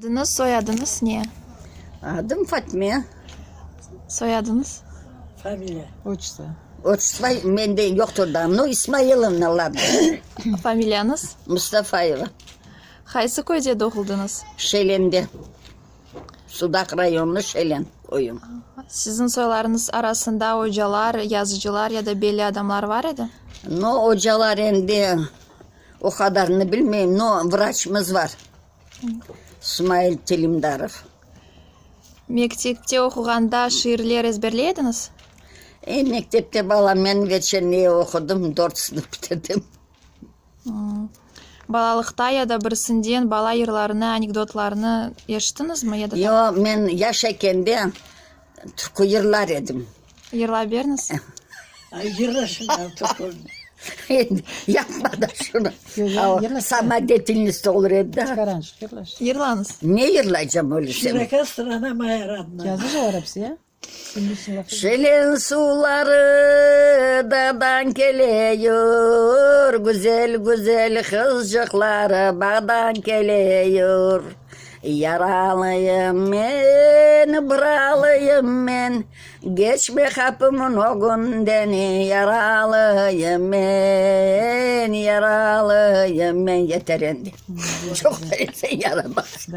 Adıñız, soyadıñız ne? Adım Fatme. Soyadıñız? Familiya, otçestvo. Otçestvo mende yoqtır daa. No, İsmailovna ladno. Familiyañız? Mustafayeva. Qaysı köyde doğuldıñız? Şelende. Sudaq rayonı Şelen köyü. Siziñ soylarıñız arasında ocalar, yazıcılar ya da belli adamlar bar edi? No, ocalar endi o qadarını bilmeyim, no, vraçımız bar. Smail Telimdarov. Mektepte oquğanda şiirler ezberley ediñiz? E, mektepte balam, men veçerneye oqudım, dört sınıf bitirdim. Balalıqta ya da birisinden bala yırlarını, anekdotlarnı eşittiñizmi ya da? Yoq, men yaş ekende türkü yırlar edim. Yırlap beriñiz. Yırla şimdi türküni. Endi yapma da şunı. Samodetelnost olur edi da. Yırlañız. Ne yırlaycam öylesem? Şiraka strana maya rodnaya. Şelen suvları dağdan keliyor, Güzel-güzel qızçıqlar bağdan keliyor. Yaralıyım men, buralıyım men, Geçme qapımın ögünden, Yaralıyım men, yaralıyım men. Yeter endi, çoq söylesem yaramaz.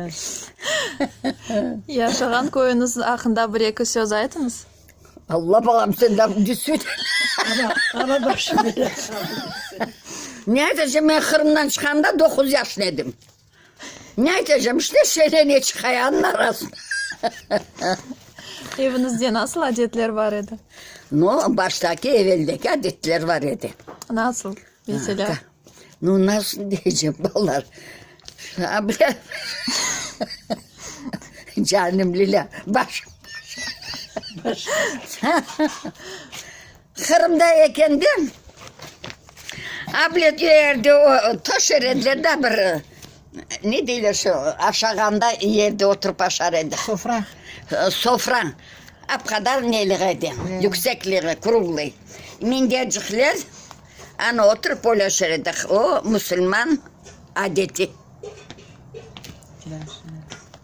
Yaşağan köyüñiz aqqında bir-eki söz aytıñız. Alla balam, sen de düsün. Amma başım belâ qaldı. Ne aytacam, men Qırımdan çıqqanda doquz yaşında edim. Ne aytacam, işte şelene çıqayanıñ arasında. Eviñizde nasıl adetler bar edi? No, baştaki, eveldeki adetler bar edi. Nasıl, meselâ? No, nasıl deycem, balalar? Canım Lilâ, başım. Qırımda ekende, ablet yerde o toşer ediler da bir, ne deyler şu, aşağanda yerde oturıp aşar edik. Sofra. Sofra, ap qadar neliği edi, yüksekliği, kruglıy. Mindercikler, ana oturıp oylaşır edik, o musulman adeti.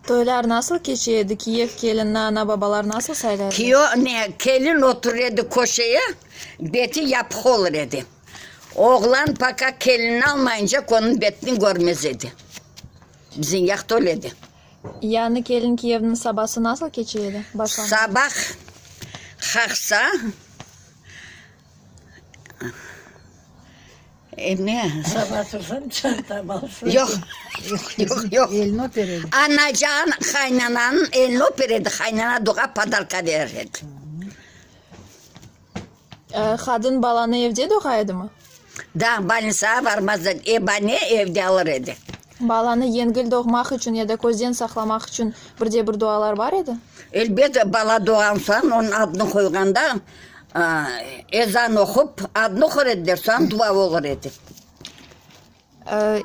Toylar nasıl keçe edi? Kiyev kelinni ana-babalar nasıl saylay edi? Kiyev, ne, kelin oturır edi köşeye, beti yapıq olur edi. Oğlan poka kelinni almayınca onıñ betini körmez edi. Bizim yaqta öyle edi. Yañı kelin-kiyevniñ sabası nasıl keçe edi? Başlanğıç. Sabah qaqsa, E, ne? Saba tursam çantamı alsam. Yoq, yoq, yoq. Elini öper edi. Anacan qaynananıñ elini öper edi, qaynana duğa podarka berer edi. Qadın balanı evde doğa edimi? Da, bolnitsağa barmaz edi, ebane evde alır edi. Balanı yengil doğmaq içün ya da közden saqlamaq içün bir de bir dualar bar edi? Elbet, bala doğğan soñ onıñ adını qoyğanda, Ezan oqup, adını oqur ediler, soñ dua olur edi.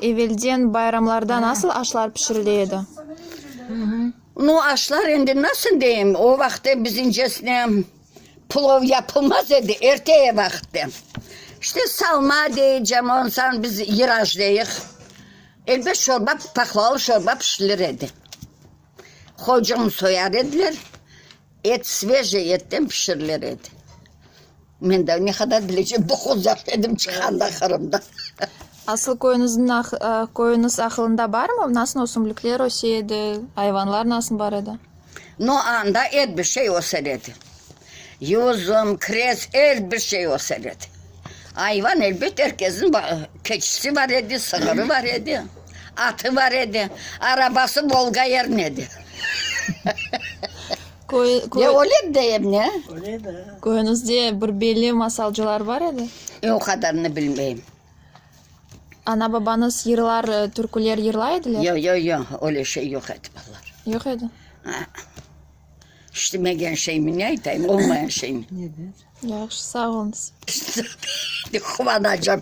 Evelden bayramlarda nasıl aşlar pişirile edi? Nu, aşlar endi nasıl deyim, o vaqıtta bizincesine plov yapılmaz edi, erte vaqıtta. İşte salma deycem, ondan biz yıraş deyik. Elbet şorba, paqlavalı şorba pişirilir edi. Qocuqnı soyar ediler. Et svejiy etten pişirilir edi. Men de ne qadar bilecem, doquz yaş edim çıqqanda Qırımdan. Asıl köyüñizniñ köyüñiz aqılında barmı? Nasıl ösümlikler öse edi, ayvanlar nasıl bar edi? No, anda er bir şey öser edi. Yüzüm, kirez, er bir şey öser edi. Ayvan, elbet, er kesniñ keçisi bar edi, sığırı bar edi. Atı bar edi, arabası Volga yerine edi. Köy, köy, Ne öyle deyim, ne? Öyle de. Köyüñizde bir belli masalcılar bar edi? E, o qadarını bilmeyim. Ana-babañız yırlar, türküler yırlay ediler? Yoq, yoq, yoq, öyle şey yoq edi, balalar. Yoq edi? A-a. İştemegen şeymi ne aytayım, olmayan şeymi? Yahşı, sağ oluñız. Quvanacam.